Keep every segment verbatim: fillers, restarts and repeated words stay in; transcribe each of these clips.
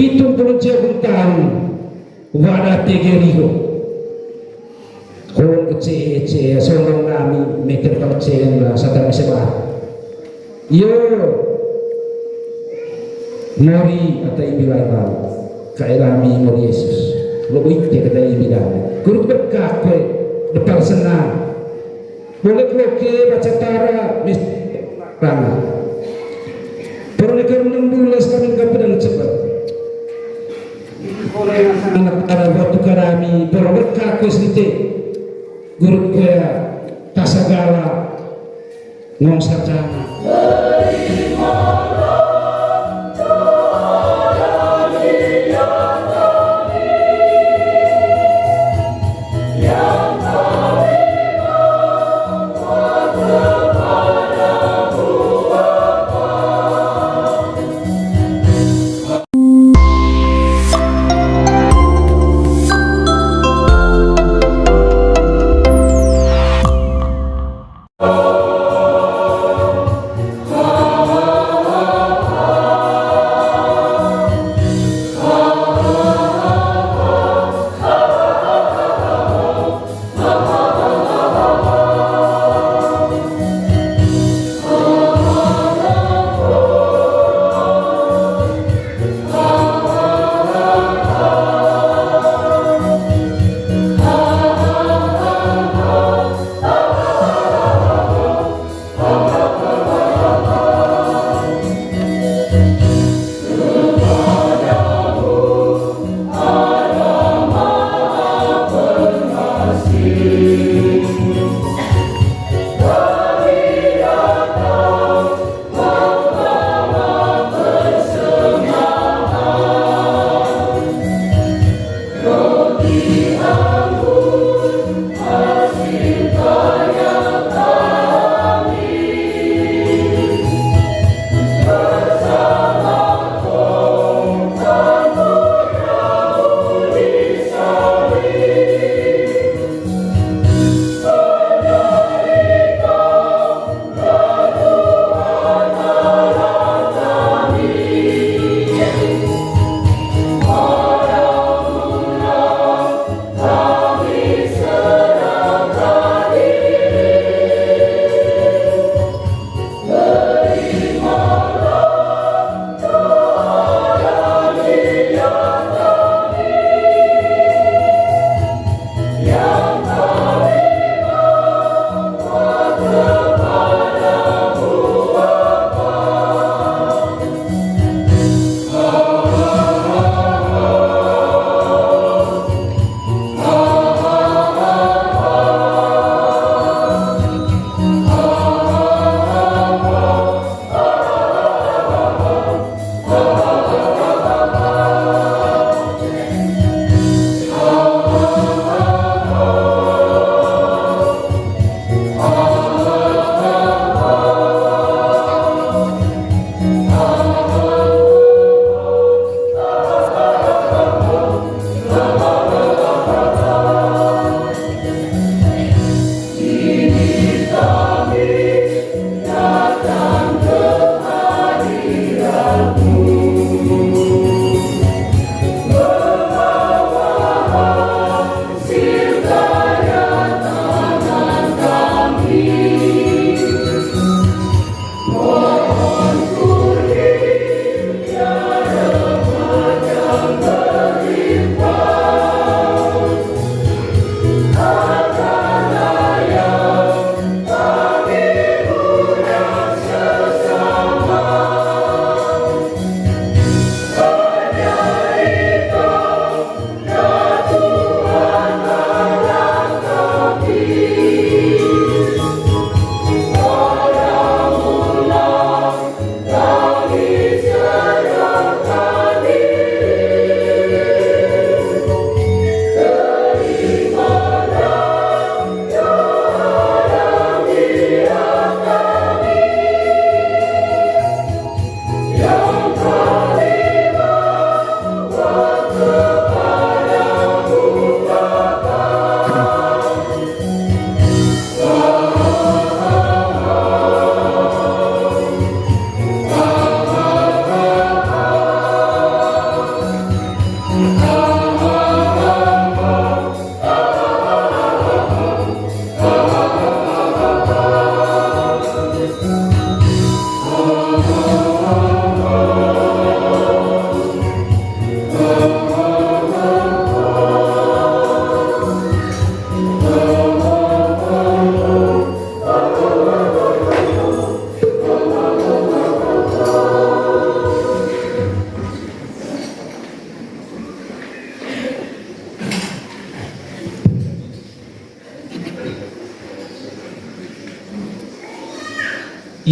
Pitu puluh jagung tahu, wada tegeriho. Hong kece-ece, sondong nami, meter pangcen lah, satan sebar. Yo, mori ata ibilang, kae rami mori Yesus. Lo ite kata ibilang. Guru berkah kue, depan senang. Boleh bloke baca tara, mis-, rana. Veronika enam belas kami ke pedang cepat. Anak tara waktu karami, poro berkah kue sente. Guru kue tasagala, ngong sarjana.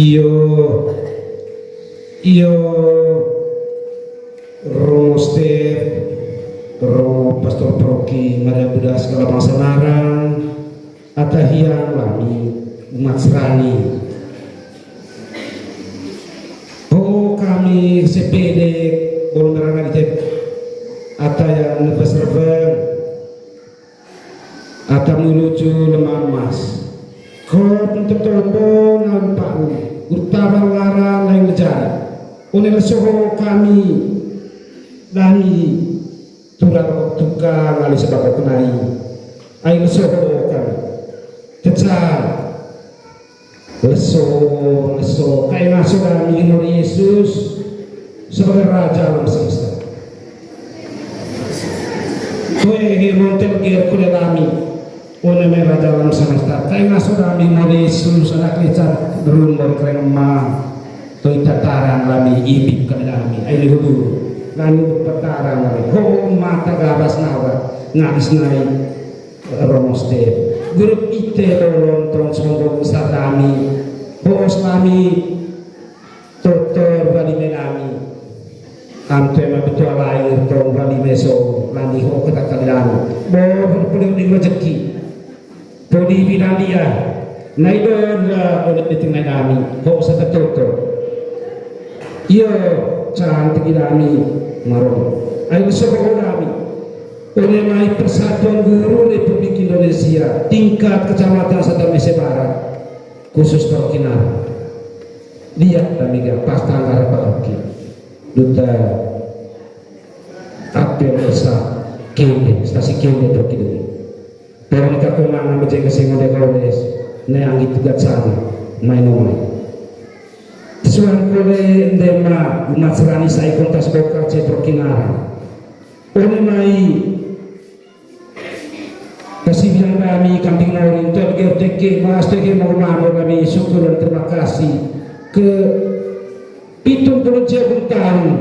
Iyo, iyo, Romo Stef, Romo Pastor Paroki Maria Budas, segala bangsa narang, ata hiang lami umat serani. Ho kami sepede bol merana di ata yang nefes reveng. Ata mulucu lemah emas. Kop untuk tombo naun pa'u. Gurtabang laran lain lejari. One lesoho kami. Dami. Tulang kok tukang ngali sebab kenai. Ai lesoho kami. Kecang. Leso, leso, kae ngaso dami Tuhan Yesus sebagai Raja alam semesta. Toe he montel ger kule lami, one mai Raja alam semesta. Kae ngaso dami Tuhan Yesus, anak lican berun dari kereng ma. Toi tatarang lami, ibip kami dami. Ayo hudu, lami tatarang lami. Ho mata gabas nawa, ngabis nai. Romo Stef. Grup ite lolon tong sombong besar dami. Bos lami. Totor bali menami. Amte ma betua lair tong bali meso. Landi ho kata kalian. Bo berpuluh di rezeki. Podi bidan dia. Nai don la oleh di tengah dami. Ho sata toto. Iyo, cantik dami. Marom. Ayo sobo dami. Oleh mai Persatuan Guru Republik Indonesia tingkat kecamatan Sata Mese Barat, khusus Paroki Nara. Dia kami ga pas tanggal paroki. Duta Apel Desa Kende, stasi Kende Paroki Duri. Pero ni kakuma na mejeng kesengon de koles, ne anggi tugas sana, mai no mai. Suan kole ndema umat serani sai kontas bokal ce Paroki Nara. One mai. Kasih bilang kami, kambing norin, tuan ger teke, mas teke, mau mamo kami, syukur dan terima kasih ke pitung puluh jagung tahun,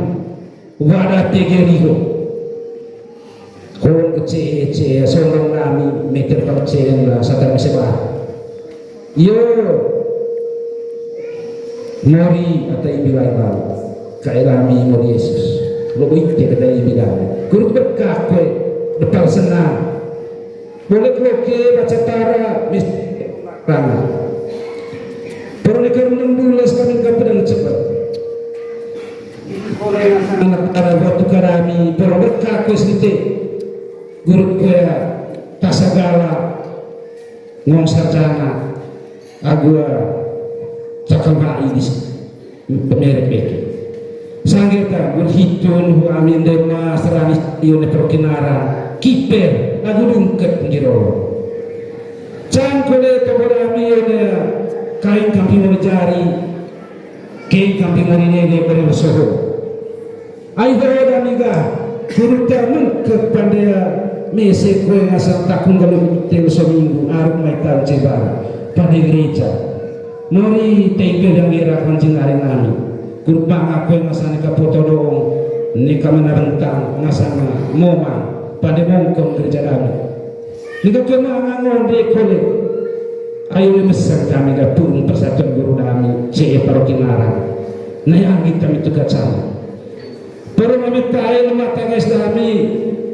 wadah tege riho. Hon kece, ece, sondong kami, meter pangcen, satan sebar. Yo. Mori ata ibi lai bau. Kae lami mori Yesus. Lo ite kata ibi lai. Guru berkah kue. Depar senang. Boleh keloke baca tara. Mis-, rana. Perlu enam belas kami ke pedang cepat. Anak tara waktu karami. Perlu berkah kue site. Guru kue. Tasagala. Ngong sarjana, agua, cakal mai di pemeret beke. Sangger ta, berhitun, hu amin dema, serani, iyo ne Paroki Nara, kiper, agu dungket, ngiro. Cangkole, tobor ami, iyo ne, kain kampi mau jari, kain kampi mau nene, kore soho. Ai ho dami ga, guru ta mengkek pandea mese kue ngasang takung galung tel seminggu, aruk mai tahu cebara pada gereja. Mori tengke yang gerak mancing ari nami. Guru banga kue ngasang nika poto doong, nika mana rentang, ngasang moma, pada mongkong gereja dami. Nika kue manga ngonde kole. Ayo mesan kami ga purung persatuan guru dami, C E Paroki Nara. Nai anggit kami tugas sama. Pero mami tae lemak tages dami,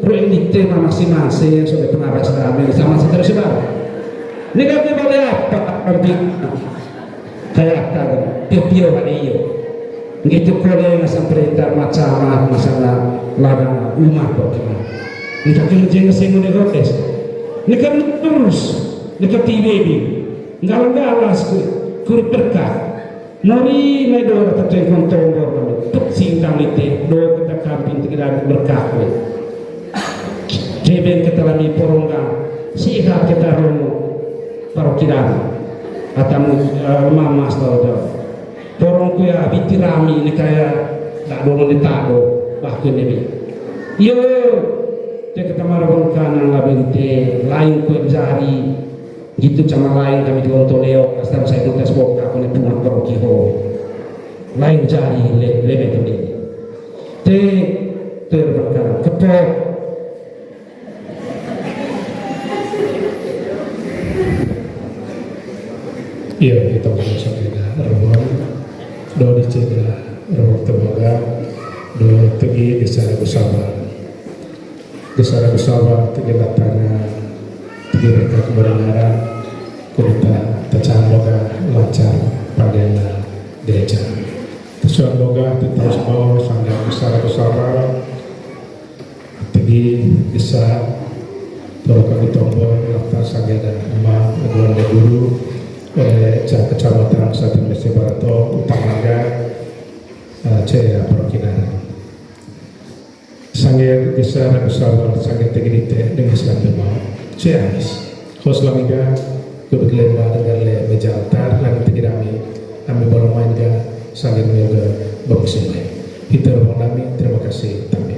rueng dite ma masing-masing, sudah pengawas dami, sama seterus sudah. Ini kan dia boleh apa, kami kayak apa, dia pio hari iyo. Gitu kole ngasang perintah macam masalah ladang rumah kok. Ini kan dia jeng sing udah gotes. Ini kan terus, ini kan T V B. Enggak enggak alas ku, kur berkah. Mori mai do rata tengkon tombor nami. Tuk singkang lite, do keta kamping tegedang berkah kue. Jeben keta lami porongga, sihat keta romo, paroki dami. Atamu, eh, mamas tau tau. Porong kue abiti rami ni kaya, tak do mene tak do, bah kue nebi. Iyo, te keta mara bengkana labe lite, lain kue jari, Gitu cama lain kami di Onto Leo, asal saya tugas boka, aku ni pungan kau kiho. Lain jari le, lebe tu ni. Te, terbakar, kepok. Iya, kita masuk kita ruang. Roro Tembaga, do tegi Desa Dago Sabar. Desa Dago Sabar tegi latana, tegi berkat kebenaran, kudeta tacang boga lancar pandena gereja. Tasuan boga, terus bawa sanggar Desa Dago Sabar, tegi Desa, tolong kami tombol, daftar sanggar dan nama, aduan dan guru, eh, ca-, kecamatan Satu Indonesia Barat, to, utang raga, eh, ce, apa, kina. Sanggar Desa Dago Sabar, sanggar tegi dite, dengan selam dema, ce, anis. Hos lamiga, kebet lemba dengan le meja altar, lagi tegi dami, ami bolong main ga, sanggar mioga, bagus semai. Hita bolong dami, terima kasih, tapi.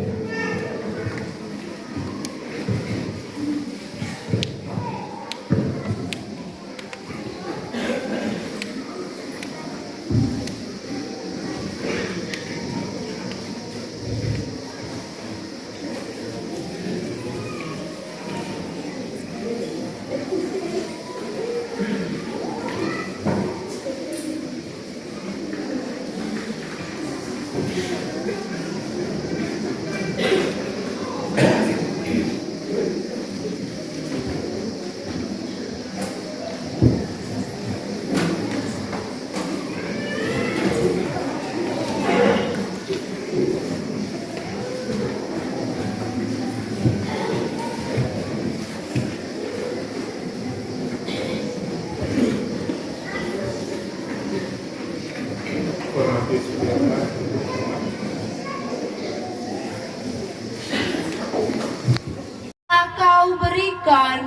Kau berikan,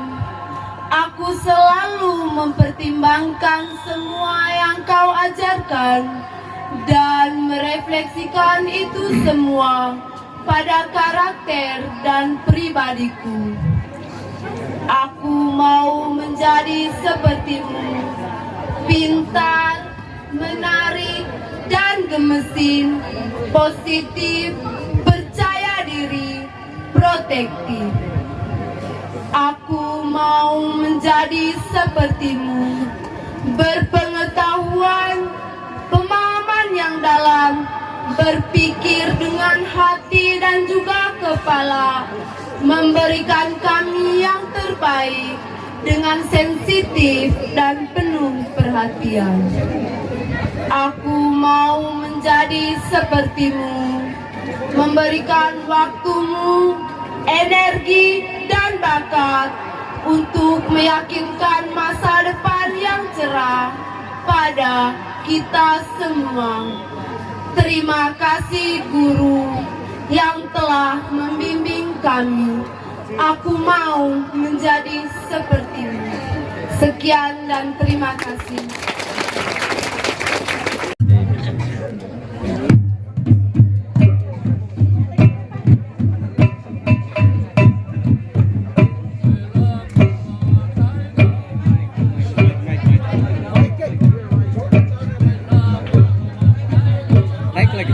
aku selalu mempertimbangkan semua yang kau ajarkan dan merefleksikan itu semua pada karakter dan pribadiku. Aku mau menjadi sepertimu, pintar, menarik, dan gemesin, positif, percaya diri, protektif. Aku mau menjadi sepertimu, berpengetahuan, pemahaman yang dalam, berpikir dengan hati dan juga kepala, memberikan kami yang terbaik dengan sensitif dan penuh perhatian. Aku mau menjadi sepertimu, memberikan waktumu, energi, dan bakat untuk meyakinkan masa depan yang cerah pada kita semua. Terima kasih guru yang telah membimbing kami. Aku mau menjadi sepertimu. Sekian dan terima kasih. Naik lagi.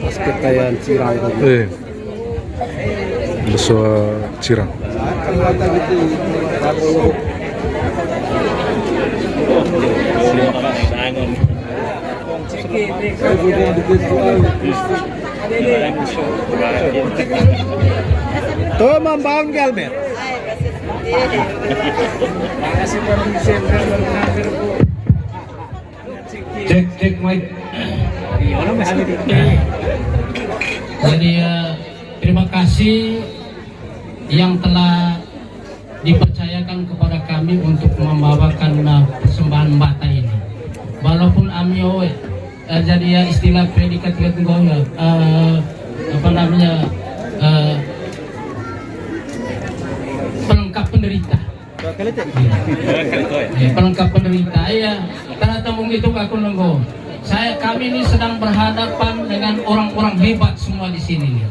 Pas ketayan Cirang. Eh. Besua Cirang. Tuh, membangun Gelmer. Cek, cek, mic. Jadi, eh, terima kasih yang telah dipercayakan kepada kami untuk membawakan, eh, persembahan Batak ini. Walaupun ami oe, eh, jadi ya istilah predikat tiga tunggal ya, eh, apa namanya, eh, pelengkap penderita. Iya, pelengkap penderita. Iya, ternyata mungkin itu aku nunggu. Saya, kami ini sedang berhadapan dengan orang-orang hebat semua di sini nih.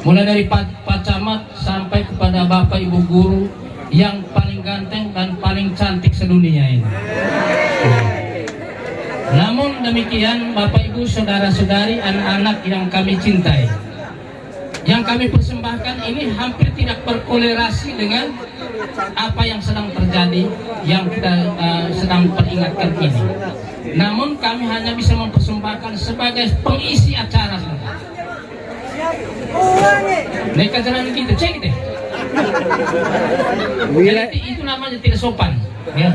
Mulai dari Pak, Pak Camat sampai kepada Bapak Ibu guru yang paling ganteng dan paling cantik sedunia ini. Namun demikian, Bapak Ibu, saudara-saudari, anak-anak yang kami cintai, yang kami persembahkan ini hampir tidak berkolerasi dengan apa yang sedang terjadi, yang kita, eh, sedang peringatkan ini. Namun kami hanya bisa mempersembahkan sebagai pengisi acara saja. Mereka jalan gitu, cek deh. Jadi, itu namanya tidak sopan. Ya.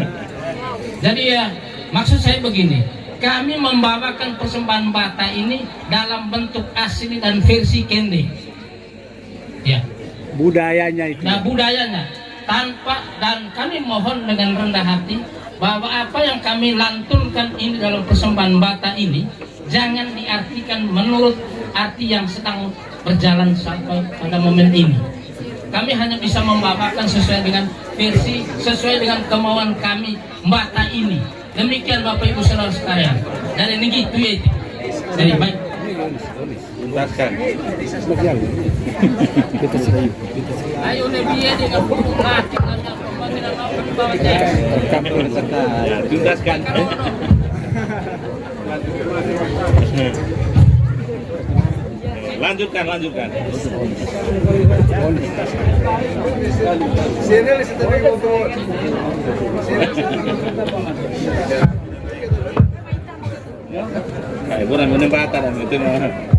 Jadi ya, maksud saya begini, kami membawakan persembahan Batak ini dalam bentuk asli dan versi Kende. Ya. Budayanya itu. Nah, budayanya. Tanpa, dan kami mohon dengan rendah hati bahwa apa yang kami lantunkan ini dalam persembahan Batak ini jangan diartikan menurut arti yang sedang berjalan sampai pada momen ini. Kami hanya bisa membawakan sesuai dengan versi, sesuai dengan kemauan kami Batak ini. Demikian Bapak Ibu Saudara sekalian. Dari negeri itu ya itu. Dari baik. Tuntaskan. Ayo, Nabi, ya, dia nggak perlu lagi, nggak perlu lagi, nggak perlu lagi. Ya, tuntaskan. Lanjutkan, lanjutkan. Kayak kurang menempatan itu mah.